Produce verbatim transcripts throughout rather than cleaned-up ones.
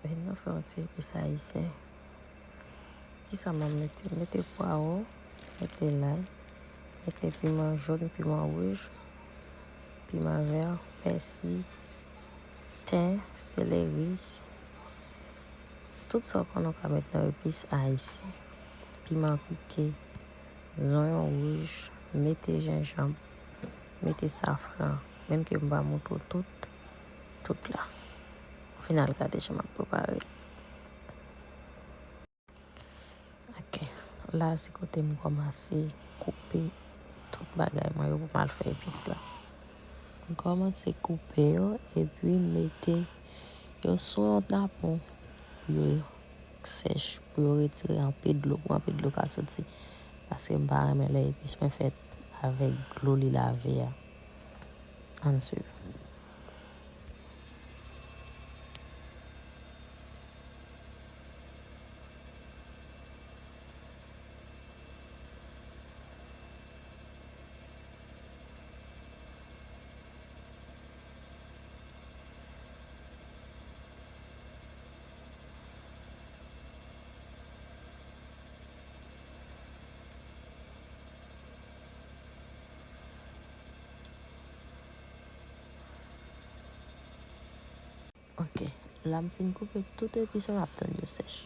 Vin nou fè yon ti epis ayisyen. Kisa m ap mete? Mete pwawo, mete lay, mete piman jòn, piman wouj, piman vè, pèsi, ten, seleri, tout sa w konnen w ka met nan epis ayisyen. Piman pike, zonyon wouj, mete jenjanm, mete safran, menm ke m pa montre w tout, tout la. Ou fin al gade jan m ap prepare l. Ok. La, se kote m kòmanse koupe tout bagay mwen yo pou m al fè epis la. M kòmanse koupe yo, epi m mete yo sou yon tapon pou yo sèch, pou yo retire anpe dlo, pou anpe dlo ka soti. Paske m pa renmen lè epis mwen fèt avèk dlo li lave a. Ann swiv. Ok, la m fin koupe tout epis yo, m ap tann yo sèch.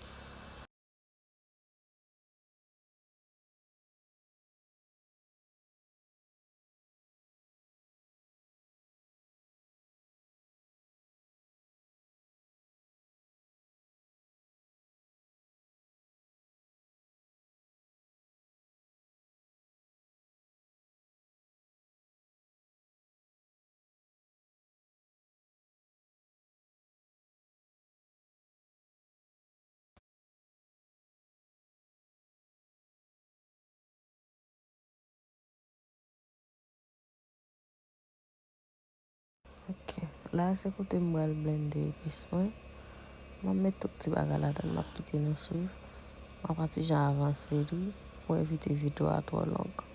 Ok, la se kote m pral blende epis mwen. M ap met tout ti bagay ladan l, m ap kite nou swiv. M ap yon ti jan avanse li pou evite videyo a twò long.